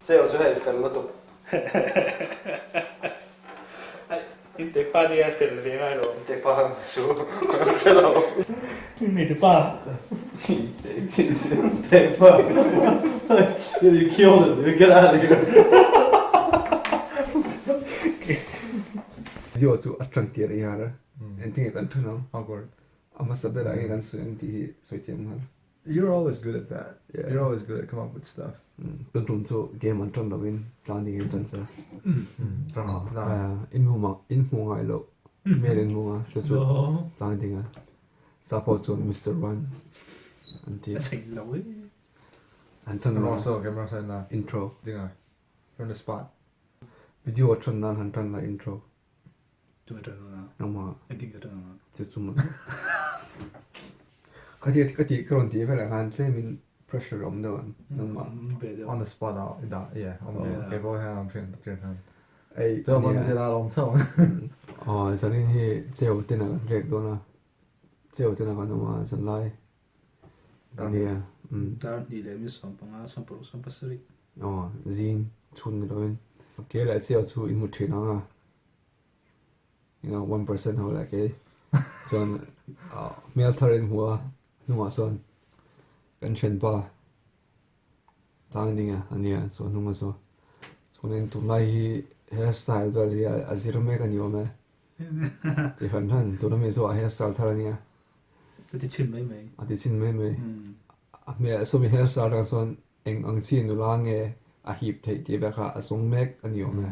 Cheu chu hei fel lutuk. In tek pa nia fel ve ngai lo. In tek pa khan chu hre lo. Nei te pa. In tek pa. You killed him. You get out of here. Video chu a tan tir i har a, engtin nge kan than ang? Awkward. A hmasa berah nge kan sawi ang tih hi sawi thiam nghal. You're always good at that. You're always good at come up with stuff. Tun tum chu game an tan loin tlan ding in tan cha. In hmu mak in hmu ngai loh hmel in hmu a hre chu tlan ding a. Sapo chuan Mister One an ti. An tan la. Intro. From the spot. Video tan nan han tan la intro. Tu a ṭan a. Nangmah. Engtin ka ṭan ang a? Chu chu maw. Ka ti ka ti ka rawn tih velah khan tlemin pressure a awm deuh em nangmah. Ve deuh. On the spot ah i dah yeah awm ve. Kei pawh hian awm thin tir khan. Ei Chuan awm zir a awm tho. Aw zanin hi cheu ten ah kan rek dawn a. Cheu ten ah kan awm a zanlai. Kan nia. Dar hnih leh mi 15 16 17. Aw zing chhun ni loin. Ke leh cheu chu i hmu thin ang a. You know 1% ho leh kei chuan hmel thar in hmu a hnungah chuan kan thianpa tlang ding a ania chu a hnunga chu chuanin tunlai hi hair style vel hi a zir mek a ni awm e ti hran hran tuna mi chu a hair style thar ania a ti chhin mai mai a ti chhin mai mai a hmel sawmi hair style atang chuan Eng ang chi nula nge a hip theih tih vel kha a zawng mek a ni awm e.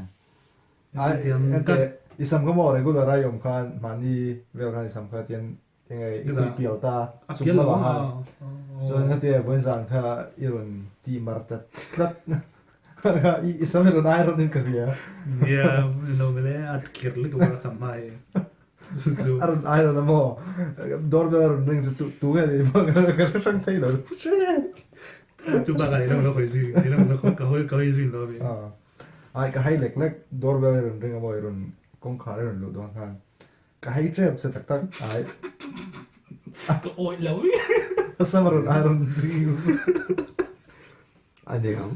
Ente, i sam kha maw regular a i awm khan mahni vel khan i sam kha tian enge i khui pial ta chung lamah khan chuan khatia vawiin zan kha i rawn ti mar ta tlat kha i sam i rawn iron in ka hria. Nia, lo mele a kir lutuk a sam hma hi. A rawn iron a maw? Doorbell a rawn ring chu tu nge ni maw ka hre hrang thei lo. Chu bakah i lo la hawi zui i lo la ka hawi ka hawi zui lo ami. Ai ka hai lek lek doorbell i rawn ring a maw i rawn kawngkhar i rawn luh dawn khan ka hai tep che tak tak ai. Ka awih lo. A sam a rawn iron ring. A ni ang.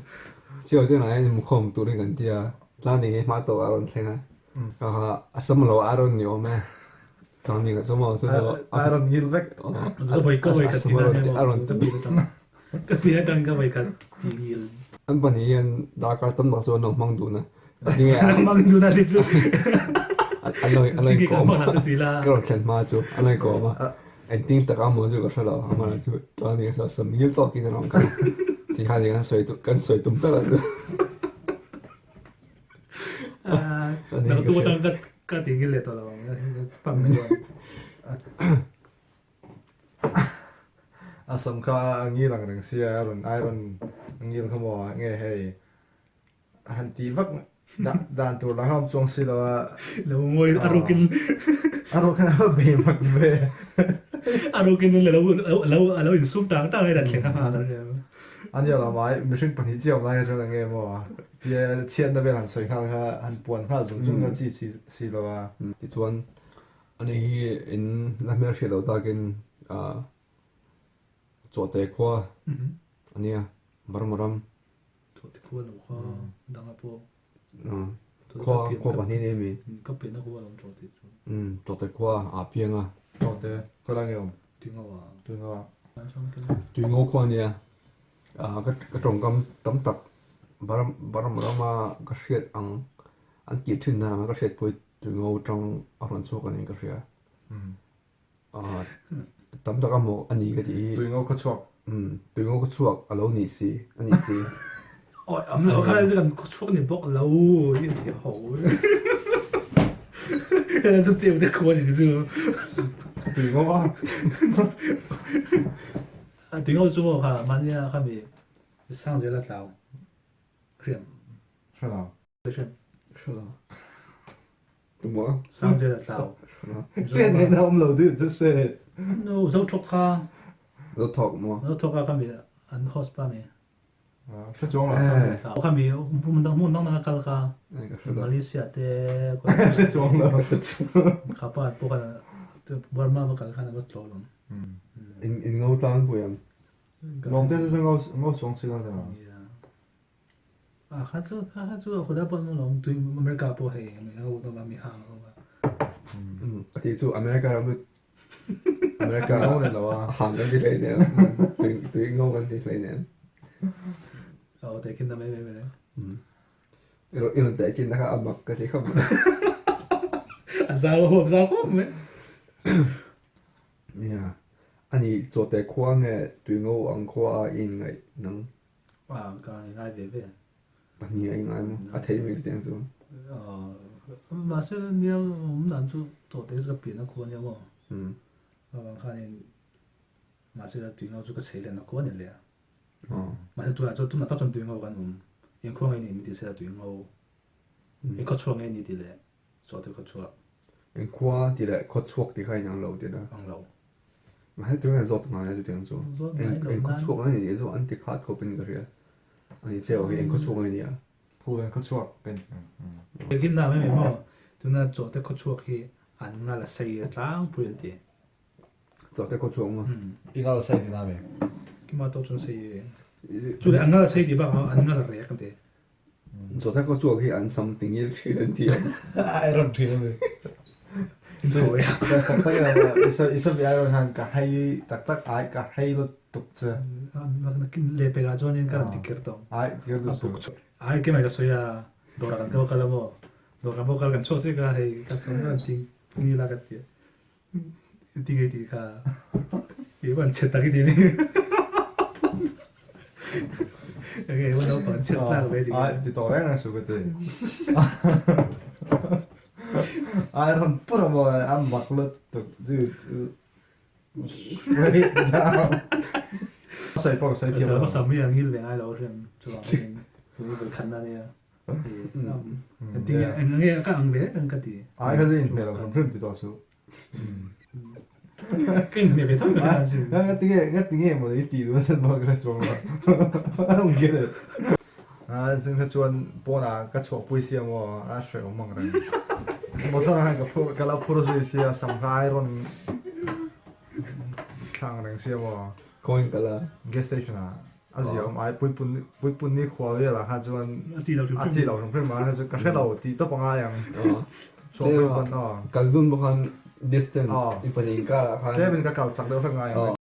Chiau te nai in mukhawm turin kan ti a, tlang ding hi hma tawh a rawn thleng a. Ka kha a sam lo a rawn ni awm e. Tlang ding a chu maw chu chu. A rawn ngil vek. Ka vawi ka vawi khat ti na nia maw ka pi atang ka pi atang ka vawi khat ti ngil. An pahnih hian darkar tam tak chu an lo hmang dun a. Tinge an hmang dun a ni chu. An lo an lo inkawm a. Ka rawn thlen hma chu an lo inkawm a. Engtin tak a maw chu ka hre lo, amah chu chuan eng saw sam ngil tawkin a rawn kal tih kha ni kan sawi tum kan sawi tum tak a chu. Nang tu atang ka ka ti ngil leh tawh lo ang pang mai chuan. A sam kha a ngil ang reng sia a rawn iron ngil kha maw nge hei Han tih vak dan tur lah awm chuang si lo a. Lo ngawi a rukin. A rukin a va bei mak ve. A rukin lo lo a lo insum tang tang a thleng a nghal a nia. A nia lo mai mihring pahnih chiah awm lai kha chuan eng nge maw tia chhiatna vel han sawi nghal kha han puan nghal zung zung kha chi si lo a. Tichuan ani hi in la hmelhriat loh takin Chawhte khua a nia Burma ram. Chawhte khua lo kha danga pawh. Khua khua pahnih ni ami? Ka pianna khua lo Chawhte chu. Chawhte khua ah piang a. Chawhte khua la nge awm? Tuingo ah. Tuingo ah. Tuingo khua ania. Ka ka tawngkam tam tak Burma rama ka hriat ang an tih thin dan anga ka hriat pawh hi Tuingo tang a rawn chhuak a niin ka hria. Tam tak a maw a ni ka tih hi. Tuingo khaw chhuak. Tuingo khaw chhuak a lo nih si, a nih si. Awi am lo kha chu kan khaw chhuak ni bawk lo i ti ho. Kan chu cheu te khua ni chu. Tuingo a. Tuingo chu maw kha mahnia kha mi Sangzela tlau hriam. Hre lo. Hriam. Hre lo. Tumaw? Sangzela tlau. Hriat ngaihna awm lo duh chu se. No, zo thawk kha. Zo thawk maw? Zo thawk a kha mi an host pa mi. Hre chuang lo. Sangzela tlau. Kha mi hmun dang hmun dang dang a kal kha. Malaysia te. Hre chuang lo. Kha pa pawh khan Burma va kal khan a va tlawh lawm. In in ngo tlang pui ang. Lawm te chu ngo ngo chuang si lo te. A kha chu kha kha chu khawlai pawh an awm lo tui America pawh hei mi ho an awm a mi hang an awm a. Ka tih chu America ram chu America Ngo ni lo a. hang kan ti hleinem tui tui ngo kan ti hleinem. Aw tehkhin na mai mai mai. I rawn i rawn tehkhin na kha a mak ka ti khawp mai. A zau a huap zau khawp mai. Nia ani chawte khua nge tui ngo ang khua a i inngaih nang? A ka ngai ve ve. Pahnih a ingai maw? A theih mai chutiang chu. Mahse nia awm dan chu tawhte chu ka pian a khua nia maw? Avang khanin mahse tui ngau chu ka chei len a khua ni le. Mahse tunah chuan tunah tak chuan tui ngau kan awm. Inkhua ngei ni min ti se tui ngau. Inkhua chhuak ngei ni tih leh chawhte khaw chhuak. Inkhua tih leh khaw chhuak tih kha inang lo tihna. Ang lo. Mahse tunah zawt ngai a chutiang chu. Zawt ngai lo Eng khaw nan. chhuak ngei ni chu an ti khat khawpin ka hria. Ani che awh hi eng khaw chhuak ngei nia. Phul eng khaw chhuak ka inti ang. Biakinn dah mai mai maw? Tuna chawhte khaw chhuak hi an ngal a sei a tlangpui an ti. Chawhte khaw chhuak maw? I ngal a sei tihna mi? Kima tawk chuan sei e. Chu leh an ngal a sei tih bakah an ngal a rek an ti. Chawhte khaw chhuak hi an sam ti ngil thin an ti a. Iron thin a ni. Tak tak in i sawi iron han ka hei tak tak ai ka hei lutuk che. Leh pekah chuanin ka rawn ti kir tawh. Ai kir duh suh. Ai kemai ka sawi a dawrah kan kal a maw dawr kan kal kan chhuak chiah ka hei ka sawi ka rawn ti ngil a ka ti a. Ti ngei tih kha i van chhe tak i ti ni. Enge i van naupang chhiat tlak ve ti kha. Ti tawh reng reng suh ka ti. Ai rawn pur a maw a mak lutuk dude. Straight down. Sawi pawh ka sawi thiam lo. Ka sam hi a ngil ve ngai lo hrim chuvangin chu i vawikhat na nia. Tinge eng nge ka ang ve reng ka ti. Ai kha chu inhmeh lo hrim hrim ti tawh suh. Ka inhmeh ve tho ka ti chu. Nga tinge nga tinge maw i tih duh chan bak ka chuang lo. I don't get it. A chung kha chuan pawnah ka chhuahpui sia maw a hre awm ang reng. Motor ah khan ka phur ka la phur zui sia sam kha ai rawn thlang reng sia maw. Kawngin ka la. Gas station ah. A zia awm ai puipun puipun ni khua velah kha chuan a chi lo hrim a chi lo hrim hrim a chu ka hre lo tih tawp a ngai ang chhuah pui pawn aw kal dun bawk khan distance i pahnih inkar ah khan tlem in ka kal chak deuh hlek ngai ang.